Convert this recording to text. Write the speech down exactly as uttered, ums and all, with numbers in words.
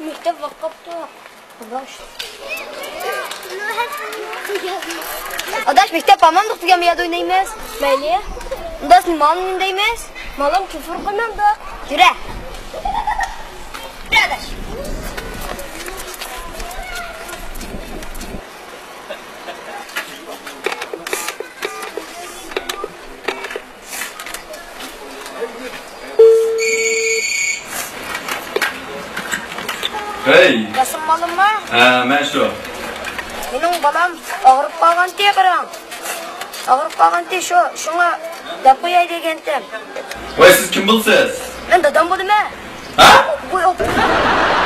مەكتەپ ۋاقىپتۇ. ئاداش، مەكتەپ بارمامدۇق دېگەن بۇ يەردە ئوينايمىز. مەيلى. ئۇندا سىز ماڭىمۇ دەيمىز. ماڭىمۇ كۈفۈر قىلمامدۇق. يۈرە. يۈرە ئاداش. ھەي! ياسىن بالاممۇ؟ ھە، مەن شۇ. مېنىڭ بالام ئاغرىپ قالغانتى، قاراڭ. ئاغرىپ قالغانتى شۇ، شۇڭا دەپ قوياي دېگەنتىم. ۋاي، سىز كىم بولىسىز؟ مەن دادام بولىمەن. ھە؟ بۇ ئوپۇردا.